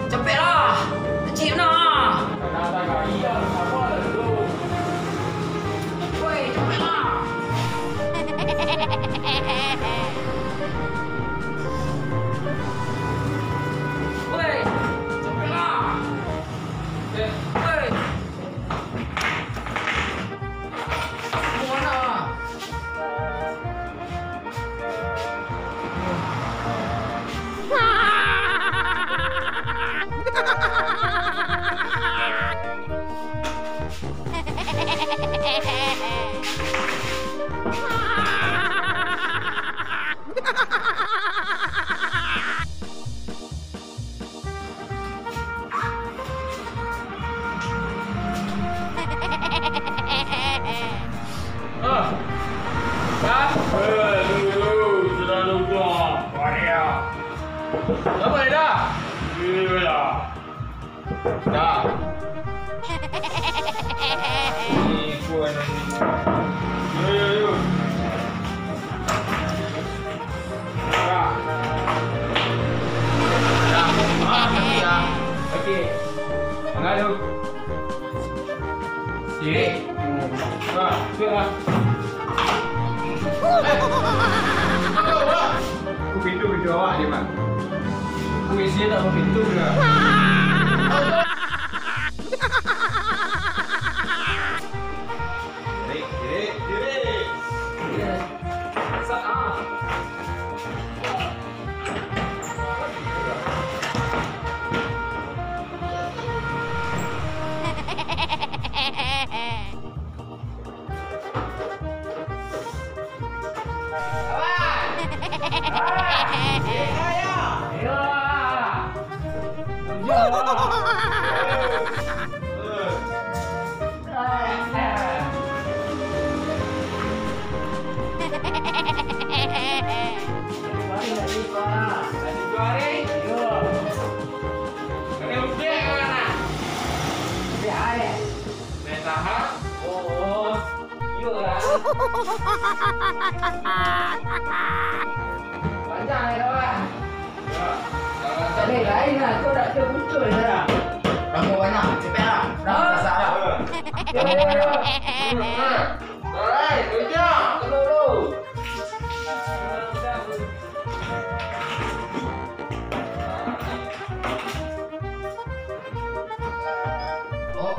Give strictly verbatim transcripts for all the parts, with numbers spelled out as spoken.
Capeklah! Cik nah! Woi, capeklah! Woi, capeklah! Woi! Ah. Dah? Eh, tunggu dulu. Sudah lupa. Waria. Apa dah? Iyalah. Dah. Ni pun. Yo, yo, yo. Dah. Dah. Ah, sakit ah. Sakit. Angah tu. Sakit. Ah, sakit lah. Eh. Aku pintu, pintu awak je, Mak. Aku isi tak mau pintu je. Diri, diri, diri. Sa-, ah. Panjang ni, kawan. Tadi lain lah, tu dah terputus dah. Kamu mana? Cepat lah. Dah sasak lah. Yo, yo, yo. Alright, kerja. Dulu, dulu. Oh.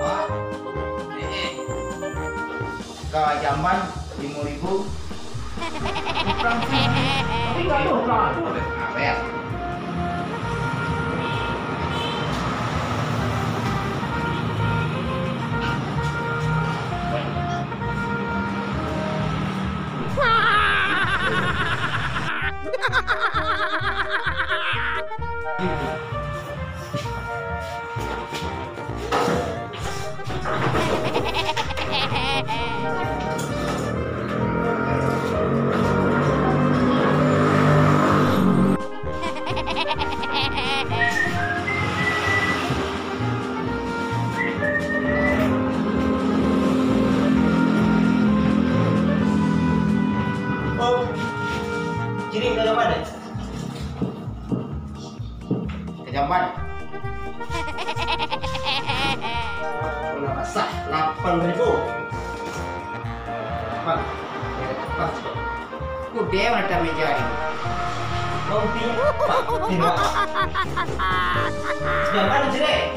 Awak. Eh, eh. Ka jamban limo ribu. Tapi nggak tahu, Kak. Nah, bayar. Oh, jadi udah dapat, eh? Kejamban. Bola basah, lapan ribu. Lapan. Kudai mata meja ni. Bau pi-, tengok. Kejamban, Cire.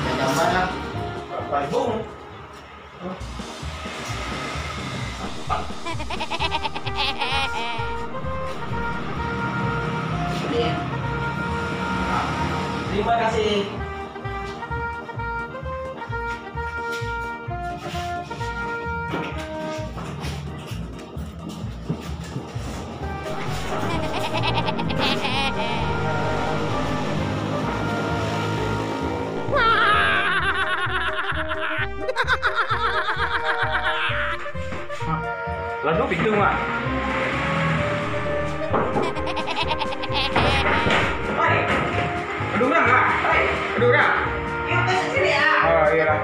Kejamban lah. Lapan ribu. Terima kasih. Itu mah. Oi, ada urang lah. Oi, ada urang. Iyo, ka sini ah. Oh, iyo lah.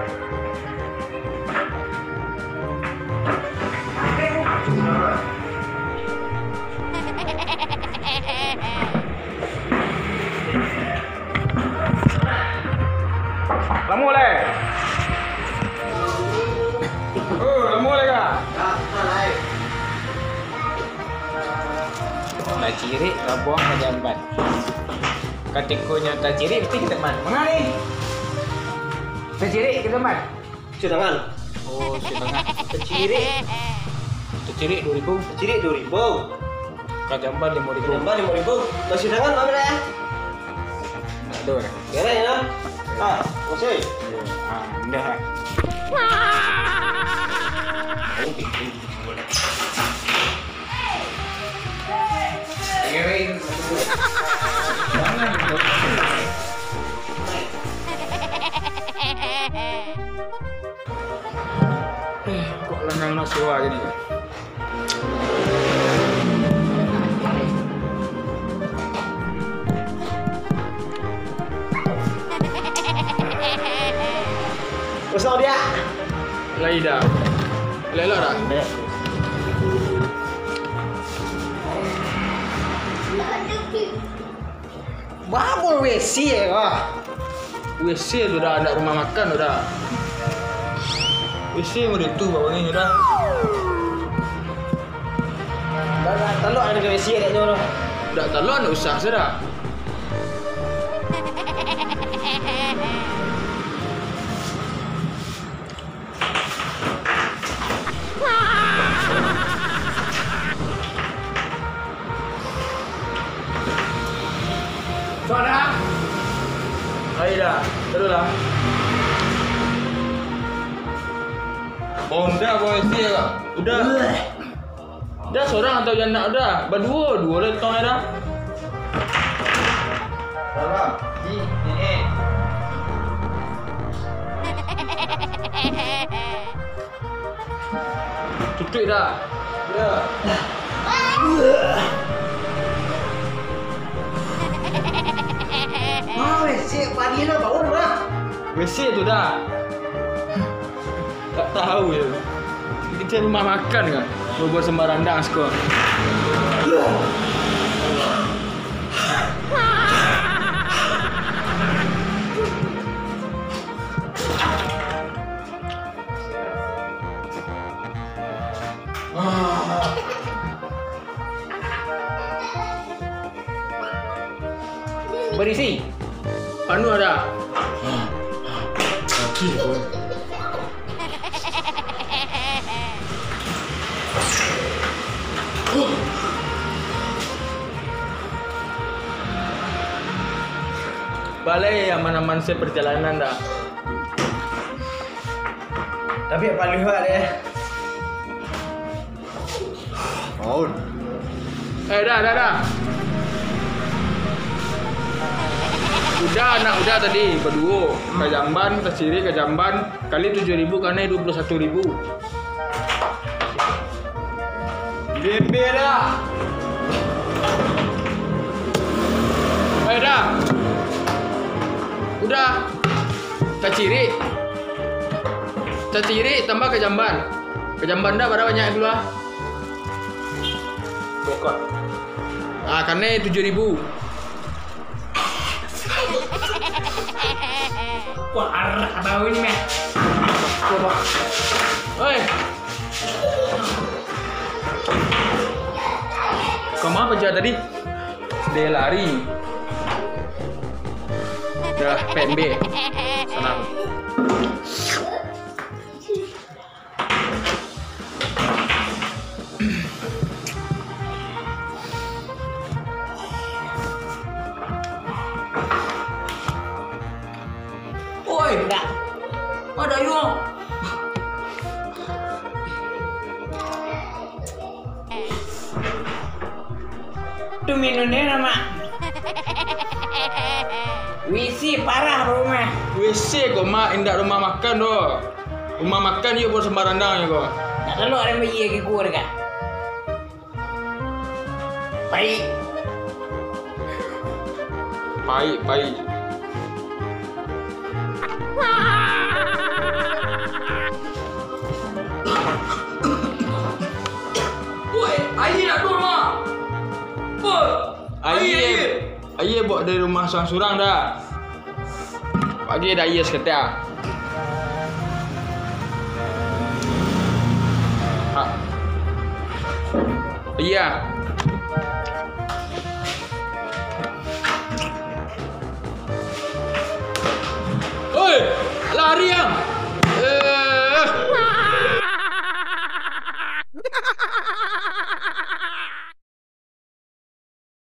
Lamo lai? Oh, lamo lai ka? Tacirik, rabuang, ka jamban. Katikonyo tacirik, pasti ka jamban. Manga ni? Tacirik ka jamban. Cadangan. Oh, cadangan. Tacirik. Tacirik duo ribu. Tacirik duo ribu. Ka jamban limo ribu. Ka jamban limo ribu. Ka cadangan, mano dah? Ndak ado, eh. Bereh, yo? Ah, masih. Ah, ndak. Eh, kok lanang nak sewa jadi? Usah dia. Lai dah. Elok-elok dah. Babul W C eh, wah. W C tu dah, ndak rumah makan tu dah. W C model tu bawa ni dah. Dah, dah, talok ada ke W C agaknyo tu. Ndak talok, ndak usah sudah. Sudah. Ayo dah, teruslah. Honda bawa isi ya, Kak? Udah. Dah, sorang atau jan nak dah? Baduo, duo lah tong dah. Salam. Di, nenek. Tutuik dah. Ya. Ah, W C padi lah, bau lah. W C tu dah. Tak tahu ya. Kita rumah makan kan? Buat sembarang dah, Asko. Berisi. Panuah dah. Balai aman-aman se perjalanan dah. Tapi panuah deh. Oh. Eh, dah, dah, dah. Udah, anak udah tadi, baduo. Ka jamban, tacirik, ka jamban. Kali tujuah ribu, kanai duo puluah satu ribu. Bebe dah. Eh, dah. Udah. Tacirik. Tacirik tambah ka jamban. Ka jamban dah bara banyak dulu ah. Bokot. Ah, kanai tujuah ribu. Wah, arak bau ni, meh. Oi. Kau mau apa tadi? Dia lari. Dah, pendek. Senang. Oi, ndak. Ada yo. Tu minumnyo, Mak. W C parah rumah. W C ko, Mak, indak rumah makan doh. Rumah makan iyo buat sembarang dang ko. Nak telok dan bayi lagi kuat kan? Paik. Paik, paik. Woi, aia nak doh, Mak. Woi, aia, aia. Aia baok dari rumah surang-surang dah. Pagi dah aia saketek ah. Ha. Aia. Oi, lari ang.